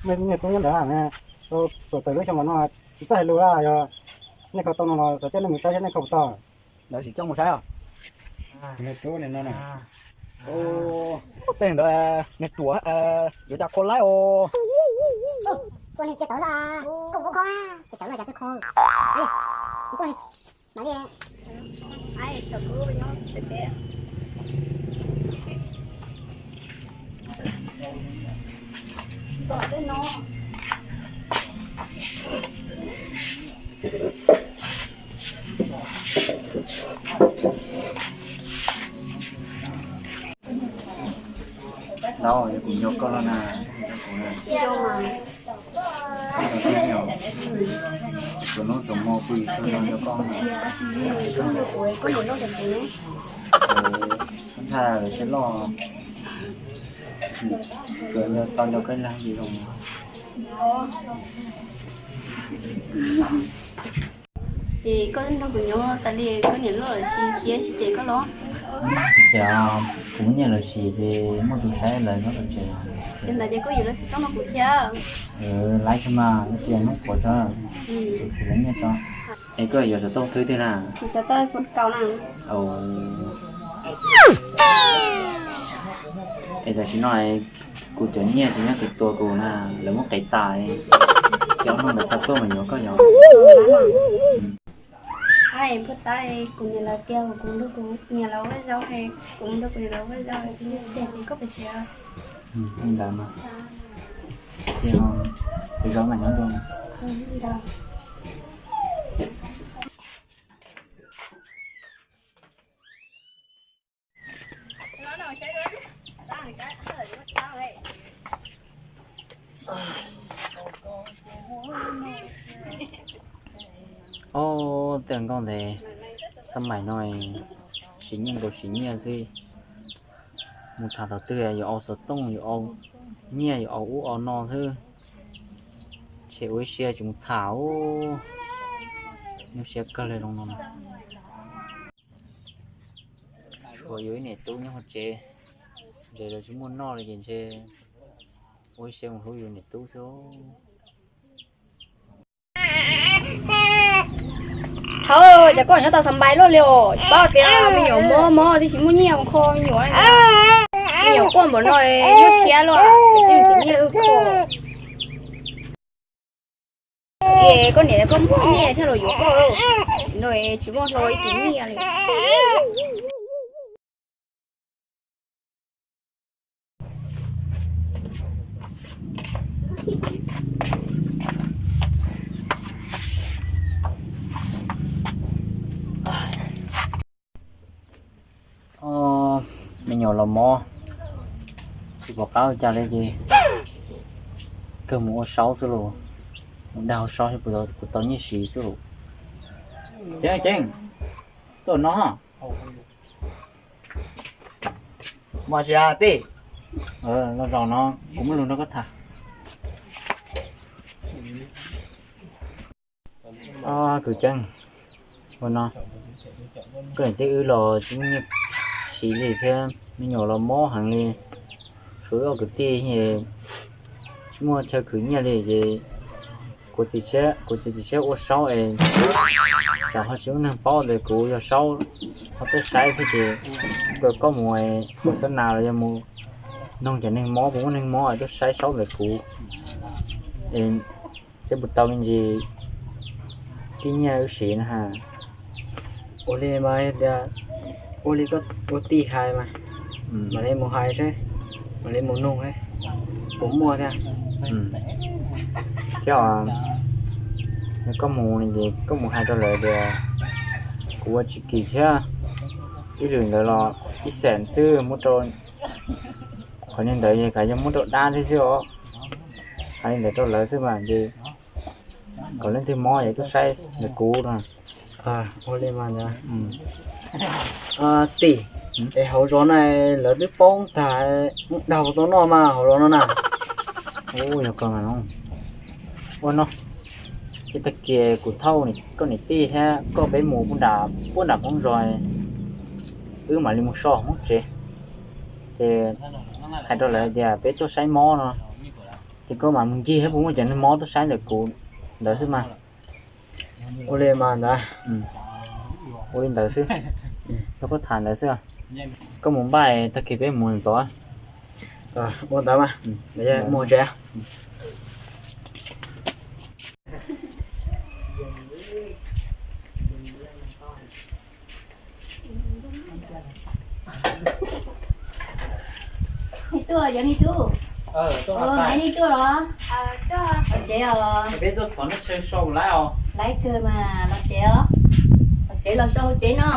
Niag tub nyob ntawd, tuam tawm lub xyoo los no tsis txawj hais lus, yog nej kho tau no los xav coj nej mus saib saib nej kho puas tau. Lawv tsis coj mus saib os. Tej ntawd niag ruam yuav cas kho laib os. Tua niag cia tawv xwb, koj ua kho, cia tawv no cas twb kho. Tua niag mam li. Laus, yog kuv nco koj los na, kuv na, koj nco koj, txhua hnub txhua hmo kuv yim txhua hmo nco koj na. Koj ntshai lawv siab loj, kawm tau nco koj ib leeg yim zoo. Es koj nrog kuv nyob tas li, koj niam loj lawm tsis khiav tsis cem koj los? Tsis cem, kuv muaj nyiaj lawm sis ces muaj tus saib lawv nyob tom tsev. Ces ntawd ces koj yuav lawv xov tooj rau kuv thiab. Laiv tsis mas, tab sis hnub puav tso, kuv lawv nyiaj tso. Es koj yuav xov tooj twg tiag na? Xov tooj iPhone kaum na. Es tam sim no kuv cov nyiaj tsis nyob twg tua kuv na, lawv muab qev tas, ces ob hnub ntawd xa tuaj mas yuav koj yog. Puag ta kuv niam lawv tias kuv nrog kuv niam lawv ua zaub, kuv nrog kuv niam lawv ua zaub, koj pes tsev. Li ntawd mas, ces ua zaub mas nyob dua. Ob, tej nkauj ntev, xab maim no siv nyiaj nkaus siv nyiaj xwb. Mus tham thaum twg yuav au xov tooj, yuav au nyiaj, yuav au ub au no xwb. Tshem ua ib siab tsis mus tham, nyuaj siab kawg li zoo no. Tshuav yus ib niam tub nyob hauv tsev, ntshe lawv tsis muaj noj li ces ntshe ua ib siab mus hlub yus niam tub xwb. Thaum cas koj nyob tau xav npai luaj li os, paub tias me nyuam mob mob tib si muaj nyiaj mus kho me nyuam, me nyuam quaj npaum no nyuaj siab luaj, tsis nyiaj wb kho. Es koj niam koj muaj nyiaj thiaj los yuav koj, no tsis muaj hlo ib tus nyiaj li. Me nyuam los mob, tsis pom qab ua cas li ces kawg mus ua saub xwb lauj, mus dag ua saub puas tau nyiaj siv xwb lauj. Ceeb, Ceeb, tuaj no. Mos tsis tij, los zaum no kuv muaj lus nrog koj tham. Kwv Ceeb, ua no, koj niam tij wb los tsis muaj nyiaj siv li thiab me nyuam los mob heev li, tshuav wb ob kwv tij tsis muaj chaw khwv nyiaj li ces kuv txiav txim siab ua saub es tsam ho tsis muaj neeg paub ntawm kuv yog saub, ho tuaj saib thiab ces kom koj mus ua xab nas los yog mus noog cov neeg mob, puas muaj neeg mob tuaj saib saub ntawm kuv. Seb puas tau me ntsis tij nyiaj wb siv na ha. Ua li mas tias, ua li koj ua tij hais mas, mam li mus hais seb, mam li mus nug seb puas muaj thiab. Thiab koj mus ces koj mus hais rau lawv tias kuv ua tsis kim thiab, ib lwm ntawd los ib xees xwb muab rau, qhov niag ntawd ces kav yog muab rau dab thiab xwb os. Hais li ntawd rau lawv xwb mas ces kom leej twg mob es tuaj saib ntawm kuv no. Ua li mas ntag. Tij, es hauv zos na lawv twb paub tag, daug tau noj mas hauv zos no na. Ua no, ces tag kis kuv thauj koj niam tij thiab koj peb mus puag nram poob zos, wb mam li mus so hauv tsev, ces hais rau lawv tias peb tuaj saib mob no. Ces koj mam mus ncig saib puas muaj cov neeg mob tuaj saib ntawm kuv ntawd xwb mas. Ua li mas ntawd, ua li ntawd xwb, koj tham ntawd xwb. Koj mus npaj tag kis peb mus ntxov. Ua ntawd mas, mus tsev. Tuaj, yog nej tuaj. Nej tuaj los? Los tsev os. Peb tuaj thov nej sau sau laiv os. Laiv kawg mas los tsev os. Los tsev los sau tsev no.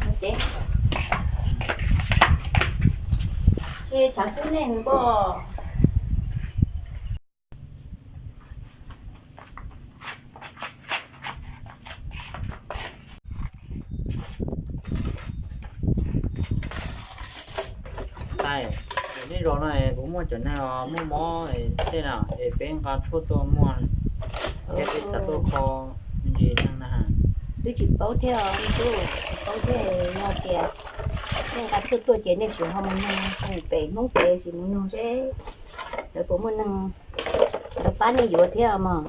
Los tsev. Ces tshav kub nej mus koj. Tais, nej zos no puas muaj cov neeg muaj mob tej na es peb nqa tshuaj tuaj muag thiab peb xav tuaj kho me ntsis neeg na. Twb tsis paub thiab os, twb tsis paub thiab, yog tias nej nqa tshuaj tuaj ces nej sim ho mus noog pem Hmoob pem, sim mus noog seb lawv puas muaj neeg, lawv pab nej yuav thiab mog.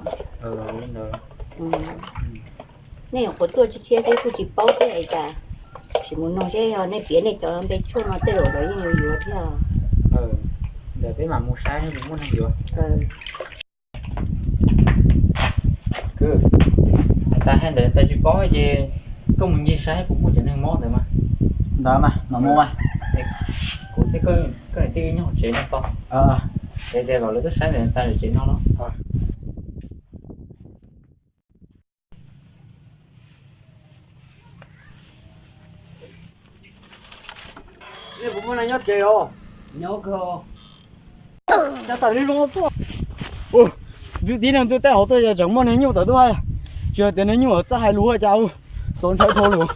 Nej nyuam qhuav tuaj tshiab tshiab twb tsis paub thiab es cas, sim mus noog seb yog nej piav nej cov npe tshuaj no tej zaum lawv yeej yuav yuav thiab. Ntawm peb mam mus saib puas muaj neeg yuav. Kwv, tas hais ntawd tas tsis paub ces koj mus ncig saib puas muaj cov neeg mob ntawd mas. Ntawd mas mam mus mas. Kuv thiab koj niam tij nyob hauv tsev no tau. Ces tias kom lawv tuaj saib ntawd tas lawv tsev no no. Nej puas muaj neeg nyob tsev os? Nyob kawg. Cas tawm li zoo tuaj. Twb tib neeg twb tej hauv tuaj tseem muaj neeg nyuj tawm tuaj, tsis hais tias neeg nyuj txawj hais lus cas, txaus ntshai dhau lawm.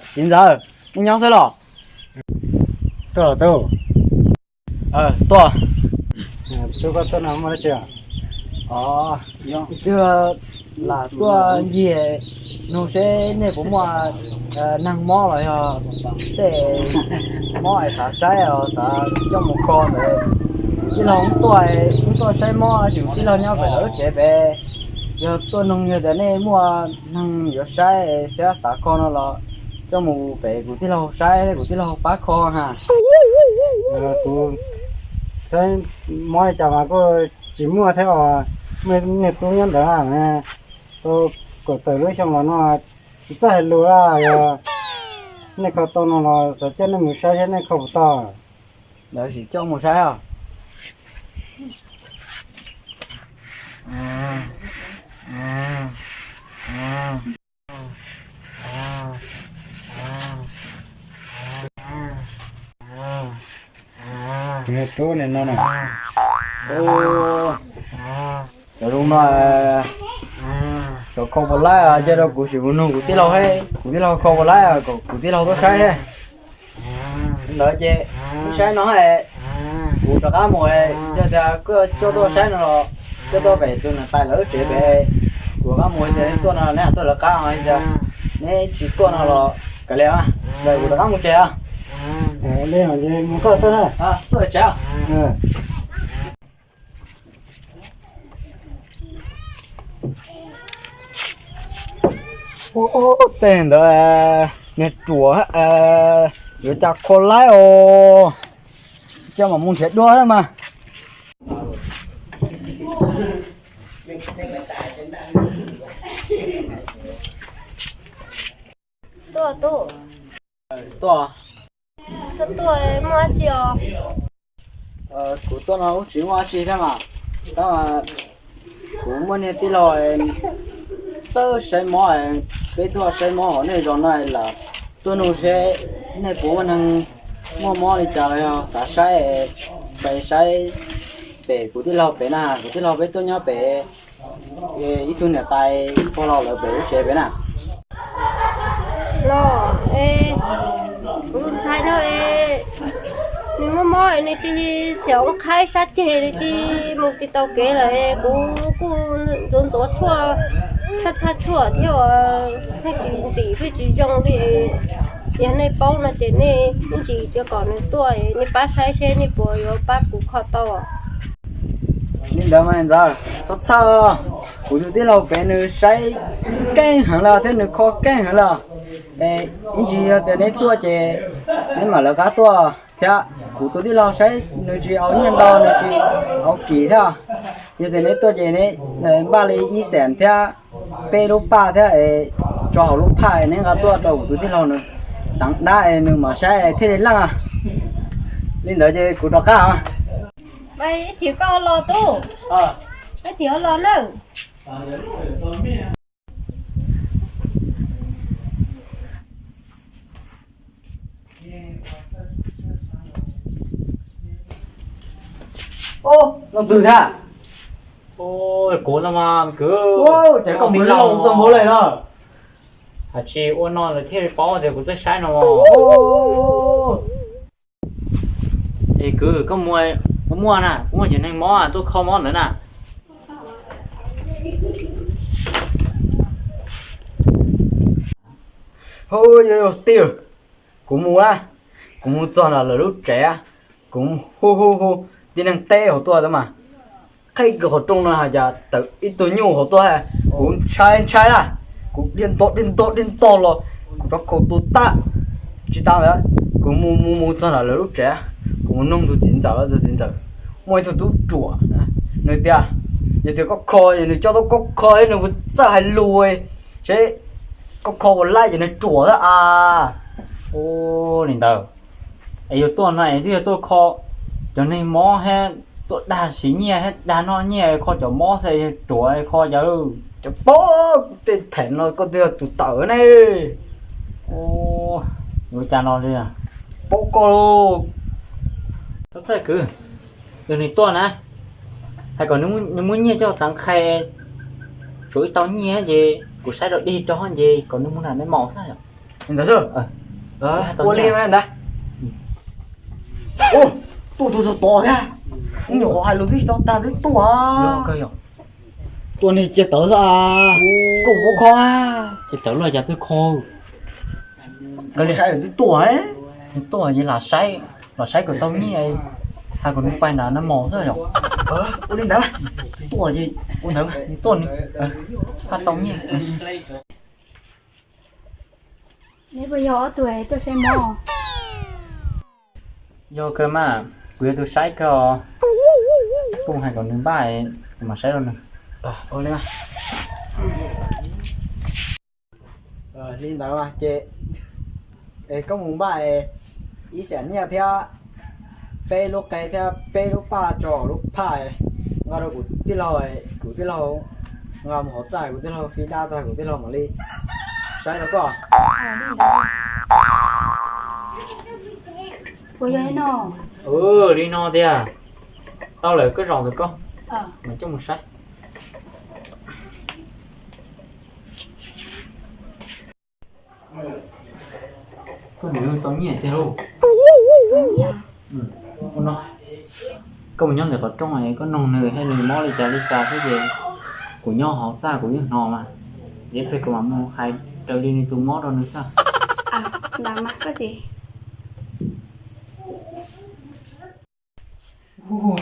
Txiv ntxawm, nej nyob xwb los? Tuaj los tuaj. Tuaj. Tuaj, koj tuaj no muaj dab tsi? Twb lam tuaj ncig nug seb nej puas muaj neeg mob los yog tej mob es xav saib os, xav coj mus kho ntawd. Tij laug tuaj, tuaj saib mob, tij laug nyob pem lawv lub tsev pem. Yog tuaj nug yog tias nej muaj neeg yuav saib thiab xav kho no los coj mus pem kuv tij laug saib, kuv tij laug pab kho ha. Kuv saib mob li cas mas kuj tsis muaj thiab os. Muaj niag tub nyob ntawd na, tau kaum tawm lub xyoo los no tsis txawj hais lus. Yog nej kho tau no los xav coj nej mus saib seb nej kho puas tau. Ntawd sim coj mus saib os. Tus tub no na. Cov zoo no, xyov kho puas laib, cia rau kuv sim mus nug kuv tij laug, kuv tij laug kho puas laib kom kuv tij laug tuaj saib. Ntawd ces wb saib no, kuv rov qab mus, yog tias koj coj tuaj saib no los coj tuaj pem tus niam tais lawv lub tsev pem. Kuv rov qab mus, tias neb tuaj no neb tuaj lawv qab, tias neb tsis tuaj no los kav liam, kuv rov qab mus tsev. Mus koj tuaj, tuaj tsev. Tej ntawd niag ruam, yuav cas kho laib os. Coj mam mus nrhiav dua mas. Tuaj, tuaj. Tuaj. Koj tuaj muaj dab tsi os? Kuv tuaj no kuj tsis muaj dab tsi thiab mas, tab mas kuv muaj niag tij laug txawj saib mob, peb tuaj saib mob hauv nej zos no lawm, tuaj nug seb nej puas muaj neeg muaj mob li cas los yog xav saib, peb saib pem kuv tij laug pem na, kuv tij laug peb tuaj nyob pem ib tug niam tais pog laus lawv pem lub tsev pem na. Los, es, kuv tus ntxhais no es, nws muaj mob nws cia li xyaum qhaib sab ceg, nws cia li mus tsis tau kev lawm, kuv kuj ntxuav ntxuav tshuaj Txhaj txhaj tshuaj thiab uas pheej tsis ntxim pheej tsis zoo li. Yog nej paub no ces nej ib ntsis cia kom nws tuaj, nej pab saib seb nej puas yuav pab kuv kho tau. Li ntawd mas ntxawm, txhob txhawj, kuv tus tij laug pem nws saib keej heev lawm thiab nws kho keej heev lawm. Ib ntsis yog tias neb tuaj ces neb mam lawv qab tuaj thiab. Kuv tus tij laug saib nws tsis au nyiaj ntau, nws tsis au kim thiab. Yog tias neb tuaj ces neb npaj li ib xees thiab peb lub paj thiab es tso hauv lub phaj es neb nqa tuaj rau kuv tus tij laug nws teev dab es nws mam saib thiaj li leej. Li ntawd ces kuv rov qab os. Ib chim koj los tub, ib chim los nawb. Ub, no twg thiab? Kuv no mas kwv. Ces koj mus laus txog npaum li no. Hais tsis ua no lawv thiaj li paub tias kuv txawj saib no. Es kwv, koj mus, kuv muaj na, kuv muaj cov neeg mob tuaj kho mob ntawd na. Hu, yog tij, kuv mus na, kuv mus txog nram lawv lub tsev, kuv hu hu hu tib neeg teb hauv tuaj tab mas qhib kiag qhov rooj no hais cas tawm ib tug nyuj hauv tuaj, kuv ntshai ntshai na, kuv dhia nto dhia nto dhia nto los kuv rov khau tus tag. Tsis tas ntawd, kuv mus mus mus txog nram lawv lub tsev, kuv mus nug tus txiv ntxawm, tus txiv ntxawm muaj ib tug tub ruam, nws tias yog tias koj kho, yog nws coj tuaj koj kho nws puas txawj hais lus, seb koj kho ua laib ces nws ruam xwb as. Ua li ntawd, es yog tuaj no es twb yog tuaj kho cov neeg mob thiab tuaj dag siv nyiaj thiab dag noj nyiaj, kho cov mob xwb yog ruam kho cov, cov paub tej them no koj twb yog tus tawm ne. Ua cas no li, paub koj. Txhob txhawj kwv, yog nws tuaj na, hais kom nws muab nyiaj coj teev qhia, tshuav ib tau nyiaj ces kuv saib rau dig rau nce kom nws mus nram me maus xwb. Li ntawd xwb. Ua li ntawd. Ub, tuaj tus txog tod thiab. Nyuam qhuav hais lus twb tsis tau tag twb tuaj. Tuaj nws cia tawv xwb. Koj ua kho, cia tawv luaj cas twb kho. Koj li saib twb tuaj. Nws tuaj ces lam saib, lam saib kom tau nyiaj, hais kom nws pais nram me maus xwb yom. Ua li ntawd, tuaj ces ua ntawd, tuaj nws, haj tau nyiaj. Neb puas yog ob tug tuaj saib mob? Yog kawg mas, kuv yog tus saib kawg os. Kuv hais kom nws npaj, kuv mam saib rau nws. Li ntawd ces koj mus npaj ib xees nyiaj thiab peb lub qe thiab peb lub paj rau hauv lub phaj nqa rau kuv tij laug, kuv tij laug nqa mus hauv txaj, kuv tij laug fi dab tag kuv tij laug mam li saib rau koj. Puas yog li no? Li no tiag. Tau lawm, koj zaum ntawm koj, mam coj mus saib. Koj nim tau nyiaj tiag lauj. Ua no, koj mus nyob ntawm qhov rooj es koj noog nws thiab nws mob li cas li cas xwb ces kuv nyob hauv txaj kuv yeej hnov mas. Ces ib pliag kuv mam mus hais raws li nws tus mob rau nws xwb.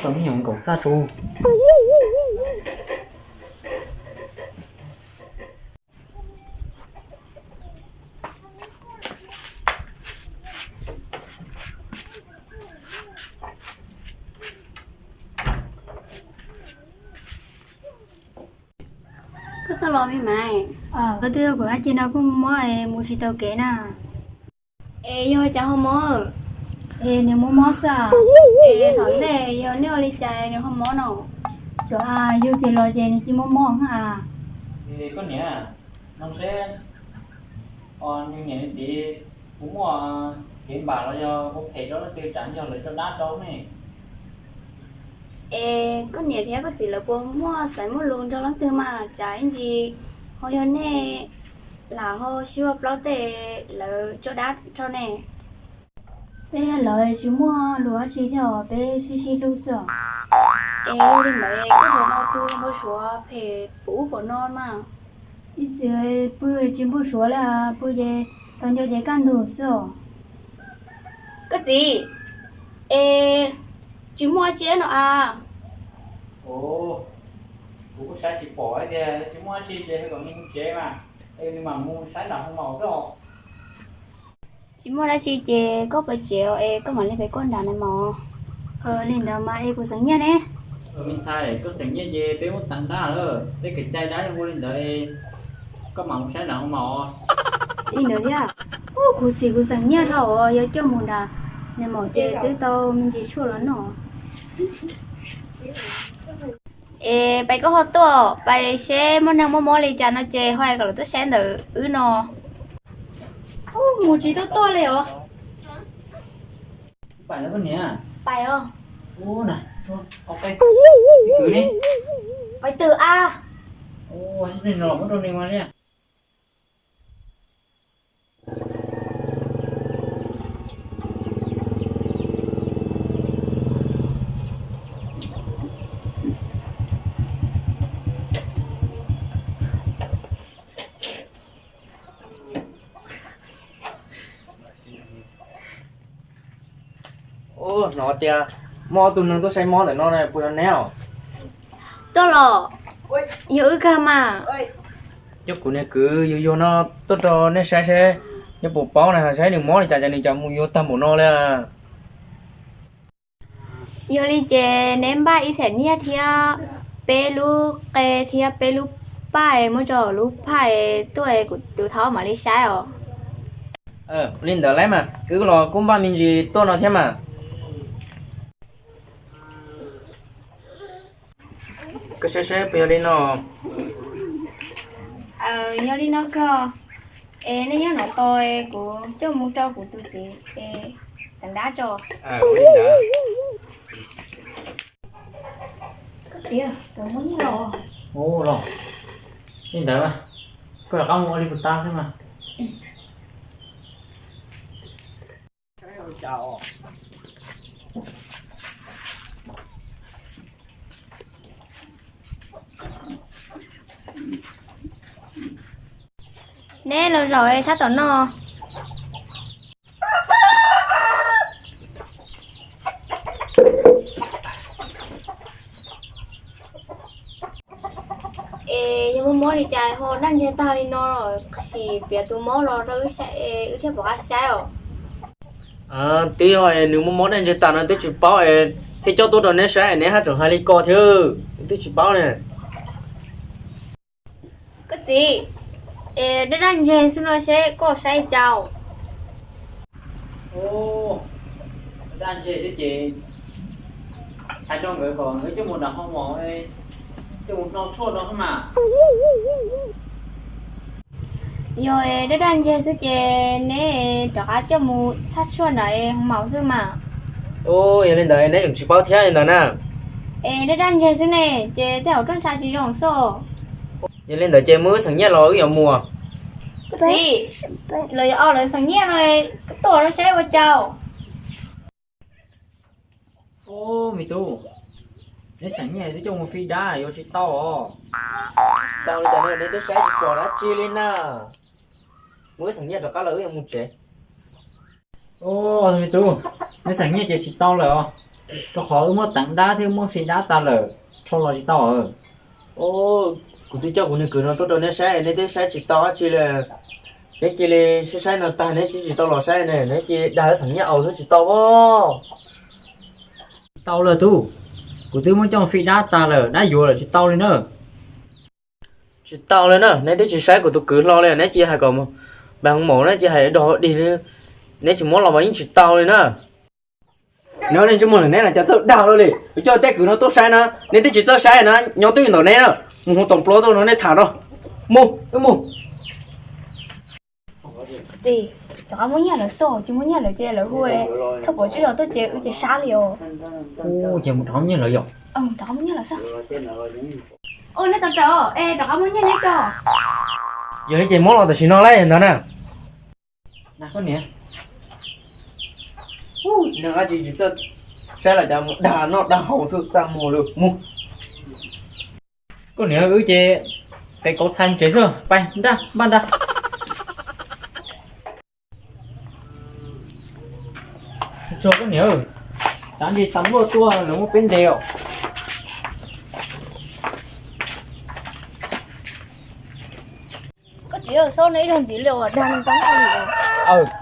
Tau me nyuam nkaum txaj su. Koj tuaj los me mas. Koj twb yog kuv dab tsi no kuj mob es mus tsis tau kev na. Es yog cas ho mob? Es nws mob mob xwb. Es thaum ntej yog neb ua li cas nws ho mob no? Xyov as, yug kev los ces nws cia mob mob a. Koj niam, no seb, nws niam nws txiv puas muaj kev npam los yog ua phem rau leej twg tsam yog lawv tso dab rau ne? Es koj niam thiab koj txiv lawv puas muaj xaiv muaj lus nrog leej twg mas tsam ib ntsis ho yog nej lam ho sib ua plaub tej lawv tso dab rau ne? Peb lawv tsis muaj lus dab tsi thiab os, peb sib sib hlub xwb os. Es yog li ntawd koj puas tau pw npau suav phem puv ub puv no mas? Ib txwm pw tsis npuj suav li, pw ces tau nco ces kaj ntug xwb os. Koj txiv, es tsis muaj dab tsi no a? Kuv kuj saib tsis pom tias tsis muaj dab tsi ces kom nws mus tsev mas, es nws mam mus saib nram hoo maum xwb os. Tsis muaj dab tsi ces koj pw tsev es koj mam li pem koj nram na mog. Li ntawd mas es kuv xeem nyiaj ne? Me ntxhais, koj xeem nyiaj ces peb muab teev dab lawm, peb kev cai dab zoo li ntawd, koj mam mus saib nram hoo maum. Li ntawd thiab, kuv xim kuv xeem nyiaj dhau os, yog coj mus nram na maum ces twb tau me ntsis tshuaj los noj. Es pais koj ho tuaj, pais seb muaj neeg muaj mob li cas no ces ho kom lawv tuaj saib ntawm wb no. Mus tsis tuaj tuaj li os. Pais os. Pais twm a. Hnov tias muaj ob tug neeg tuaj saib mob ntawm no, puas yog neb os? Tuaj los, yog wb kawg mas. Coj kuv niag kwv yuag yuag no tuaj rau nej saib seb neb puas paub na, saib nws mob li cas ces nws cas mus yuag tag npaum no li. Yog li ces neb npaj ib xeem nyiaj thiab peb lub qe thiab peb lub paj, muab tso lub paj tuaj, kuv tus thov mam li saib os. Li ntawd lawm mas, wb los kuj npaj me ntsis tuaj no thiab mas. Koj saib saib puas yog li no. Yog li no kawg. Es nej nyob no tos kuv coj mus rau kuv tus txiv es teev dab tso. Koj txiv, muaj nyiaj los. Ua los, li ntawd koj rov qab mus ua li kuv tas xwb mas. Neb los zaum sab tom no. Es yog muaj mob li cas ho daj ntseg tag li no, sim piav tus mob los rau wb saib, wb thiaj pom qab saib os. Twb yog nws muaj mob daj ntseg tas no twb tsis paub, thiaj coj tuaj rau neb saib, neb haj tseem hais li ko thiab, twb tsis paub ne. Koj txiv, es daj daj ntseg xwb no seb koj saib cas. Daj ntseg xwb ces hais rau nkawd kom nkawd coj mus nram hoo maum, coj mus hno tshuaj no mas. Yog daj daj ntseg xwb ces neb rov qab coj mus txhaj tshuaj nram hoo maum xwb mas. Yog li ntawd neb tseem tsis paub thiab li ntawd na. Es daj daj ntseg xwb ne, ces tej zaum roj ntsha tsis zoo xwb. Yog li ntawd ces muab wb xeem nyiaj los wb yuav mus. Txiv, lawv yuav ua lawv xeem nyiaj no, tuaj no saib ua cas. Ub, me tub, neb xeem nyiaj twb coj mus fij dab yuav tsis tau os. Tsis tau li cas, neb twb saib tsis pom dab tsi li na. Muab wb xeem nyiaj rov qab los wb yuav mus tsev. Ub, me tub, neb xeem nyiaj ces tsis tau lawm os, rau qhov wb muab teev dab thiab muab fij dab tas lawm, rho los tsis tau. Kuv twb coj kuv niag kwv no tuaj rau neb saib, neb twb saib tsis tau dab tsi li. Neb cia li saib saib no tag neb tsis tsis tau los saib ne, neb cia li dag wb xeem nyiaj aus xwb tsis tau. Tsis tau lawm tub, kuv twb muab coj fij dab tas lawm, dab yuav lawm tsis tau li na. Tsis tau li na, neb twb tsis saib kuv tus kwv hlo li, neb cia hais kom npaj hoo maum, neb cia hais dog dig li, neb tsis muab los mas yeej tsis tau li na. Nyob nej ntsej muag lawm neb los cas txawj dag luaj li, kuv coj tej kwv no tuaj saib na, neb twb tsis txawj saib na, nyob twj ywm ntawm neb na, mus hu toom plaub tuaj no nej tham no. Mus, wb mus. Txiv, rov qab muab nyiaj lawv xwb, tsis muab nyiaj lawv ces lawv hu thawj pom tsib los tuaj ces wb ces sab li os. Ub, ces mus rov qab muab nyiaj lawv yom? Rov qab muab nyiaj lawv xwb. Ua nej tau raws, es rov qab muab nyiaj neb tso. Yog li ces muab los tam sim no lauj ntawd na. Neeg dab tsi tsis txawj saib los cas mus dag noj dag haus xwb txaj muag li mus. Koj niam, wb ces Qe kauv txhais mus tsev xwb, pais nraj npaj nra. Tsuag koj niam, tav nti tas muaj tuaj lawv muab peb ntes os. Koj txiv, xauj nej ib zaug ntxiv li uas dag neeg tau noj li os.